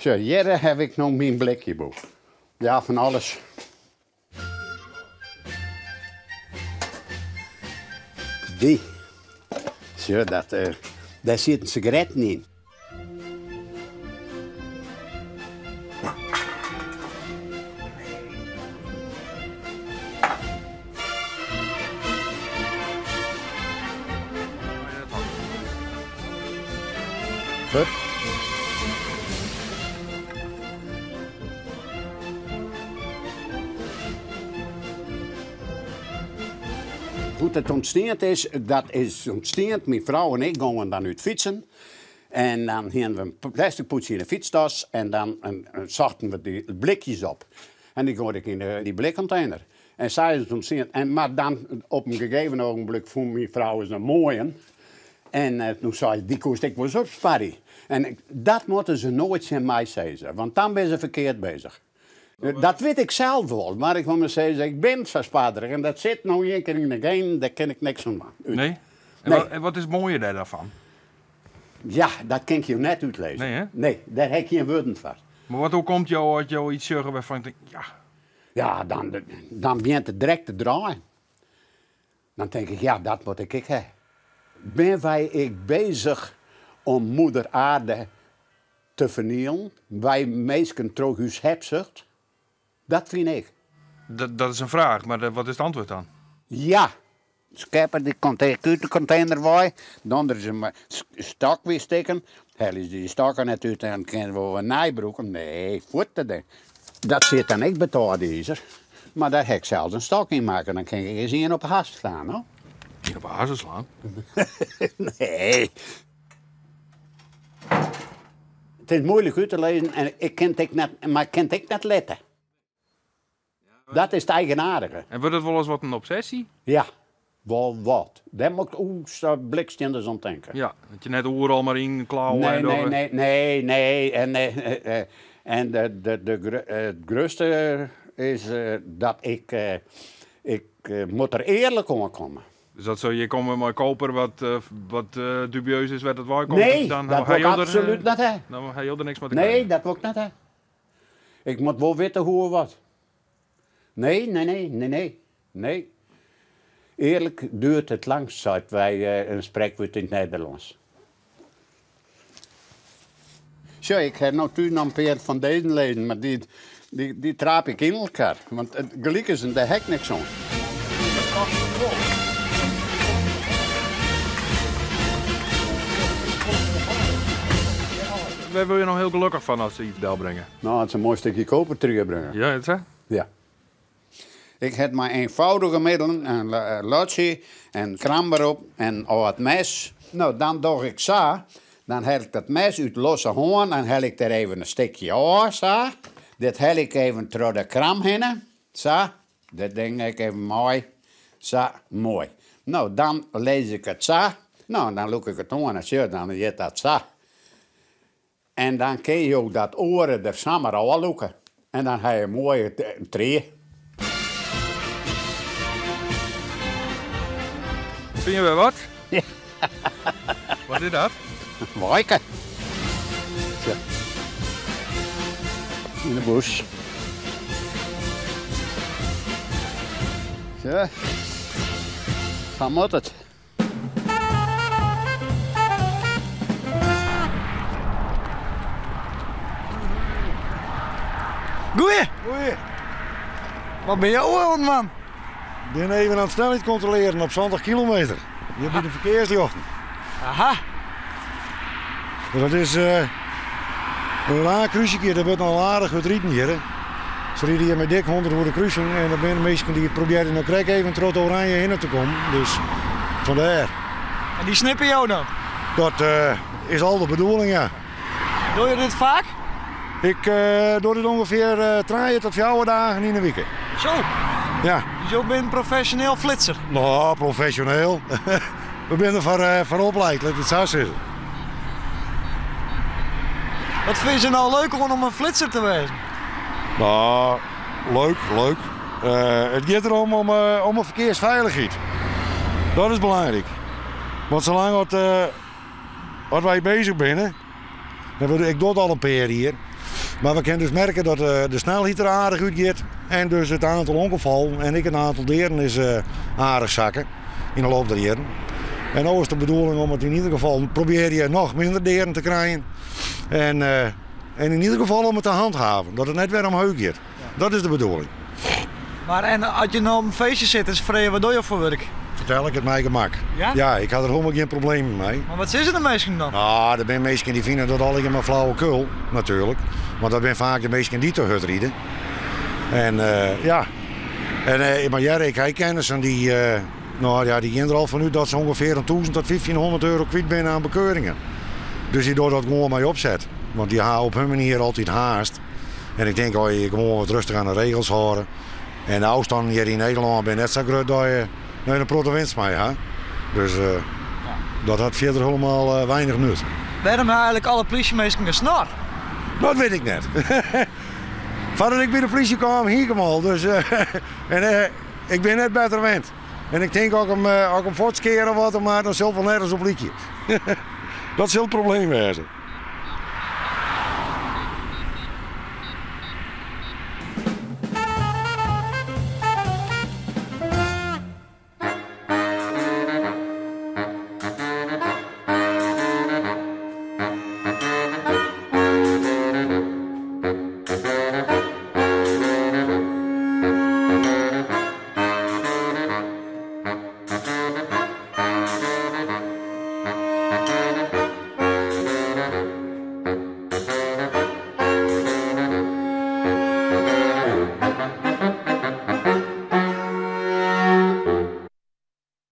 Sjoch, hjir haw ik no myn blikjeboek. Ja, fan alles. Dy. Sjoch, dat, dêr sieten sigaretten yn. Hup. Hoe't it ûntstien is, dat is ûntstien, myn frou en ik gongen dan út fytsen en dan hiene we in plastic pûdsje yn de fytstas en dan sochten we dy blikjes op en dy goaide ik yn dy blikkontener. En sa is it ûntstien. En, mar dan op in gegeven ogenblik fûn myn frou ris in moaien en toen sei dy koest ek wolris opsparje. En dat moatte se noait tsjin my sizze, want dan binne se ferkeard beuzich. Dat wit ik sels wol, mar ik wol mar sizze, ik bin sa sparderich en dat sit no ien kear yn de genen, dêr kin ik niks oan dwaan. Nee? En wat is it moaie dêr dan fan? Ja, dat kin ik jo net útlizze. Nee, hè? Nee, dêr ha ik gjin wurden foar. Mar wat oerkomt jo as jo yts sjogge wêrfan't je tinke, ja. Ja, dan, dan begjint it direkt te draaien. Dan tink ik, ja, dat moat ik ek ha. Binne wy ek bezich om moeder aarde te fernielen? Wy minsken troch ús hebsucht? Dat fyn ik. Dat is in fraach, mar wat is it antwurd dan? Ja, skeppe dy út de kontener wei, dan der is in stok wie stikken, helje se dy stokken net út en kinne we wol wer nij brûke. Nee, fuort te ding. Dat sit dan ek by it âlde izer, mar dêr ha ik sels in stok yn makke, dan kin ik ris ien op 'e haske slaan, no. Ien op 'e haske slaan? Nee. It is muoilik út te lizzen en ik kin it ek net, mar ik kin it ek net litte. Dat is it eigenaardige. En wurdt it wolris wat in obsessy? Ja, wol wat. Dêr moat ik oe sa blikstienders oan tinke. Ja, dat je net oeral mar yn klauwe Nee, en nee, dogge. nee, nee, nee. En, en de, it grutste is dat ik, ik moat der earlik oankomme. Dus dat sil hjir komme mei koper wat, wat dubieus is wêr't it wei komt? Nee, dan dat wol ik absolút net ha. Dan ha jo der niks mei te Nee, krijen. dat wol ik net ha. Ik moat wol witte hoe of wat. Nee, nee, nee, nee, nee, nee. Eerlijk duurt het langst, seit wy in sprekwurd yn it Nederlânsk. Sjoch, ik ha no thús noch in pear fan dizzen lizzen, mar dy, dy, dy traap ik yn elkoar. Want it gelikensen, dêr ha ik niks oan. Wêr wurde je no hiel gelokkich fan as se yts delbringe? No, as se in moai stikje koper bringe. Ja, is it sa? Ja. Ik ha mei eenvoudige middelen in lotsje en kram derop en âld mes. No, dan doch ik sa, dan hel ik dat mes út losse hân en hel ik der even in stikje ôf, sa. Dit hel ik even troch de kram hinne, sa. Dit ding ik even mei, sa, moai. No, dan lis ik it sa. No, dan lûk ik it oan en sjoch, dan hjit dat sa. En dan kinne jo dat oare der samar ôflûke en dan ha je in moaie trie. Fine je wer wat? Wat is dat? Weike. Tja. Yn de bûs. Tja. Sa moat it. Goeie! Goeie. Wat binne jo oan it dwaan? Ik bin even oan it snelheid kontrolearjen op 70 kilometer. Hjir by de ferkearsljochten. Aha. Dat is eh, in raar krúsje, der wurdt al aardich hurd riden hjir. Se ride hjir mei dik 100 oer de krusing en der binne minsken dy't probearje no krekt even troch it oranje hinne te kommen. Dus fandêr. En dy snippe jo dan? Dat eh, is al de bedoeling, ja. Doe je dit faak? Ik eh, doe dit ûngefear eh, 3 tot 4 dagen yn 'e wike. Zo, Ja, dus jo binne profesjoneel flitser. no, profesjoneel. We binne der foar, foar opleid, lit it sa sizze. Wat fine se no leuk oan om in flitser te wêzen? No, leuk, leuk. Eh, it giet derom om, eh, om de ferkearsfeilichheid. Dat is belangryk. Want salang at, eh, at wy beuzich binne, dan wurd ik doch it al in pear jier. Mar we kinne dus merke dat de snelheid der aardich útgiet en dus it oantal ûngefallen en ek it oantal deaden is aardich sakke yn de loop der jierren. En no is de bedoeling om it yn ieder gefal probearje noch minder deaden te krijen en, en yn ieder gefal om it te handhaven, dat it net wer omheech giet. Dat is de bedoeling. Mar en as je no op in feestje sitte en se freegje wat dogge jo foar wurk? Fertel ik it mei gemak. Ja? Ja, ik ha der hielendal gjin problemen mei. Mar wat sizze de minsken dan? Nou, der binne minsken dy fine dat allegear mar flauwekul, natuerlik. Want dat binne faak de minsken dy't te hurd ride. En ja, en, mar hear, ik ha kennissen dy, nou ja, dy gean der al fanút dat se ûngefear in tûzen tot 1500 euro kwyt binne aan bekeuringen. Dus dy dogge dat gewoan mei opset. Want dy ha op hun manier altyd haast. En ik tink as je je gewoan wat rêstich oan de regels hâlde en de ôfstannen hjir yn Nederlân binne net sa grut dat je net in protte winst mei ha. Dus dat hat fierder hielendal weinich nut. Wêrom ha eigenlik alle plysjeminsken in snor? Dat wit ik net. Foardat ik by de plysje kaam hie ik 'm al. Dus en ik bin net better wend. En ik tink as ik 'm, as ik 'm fuortskear of wat dan mar, dan sil it wol nergens op lykje. Dat sil it probleem wêze.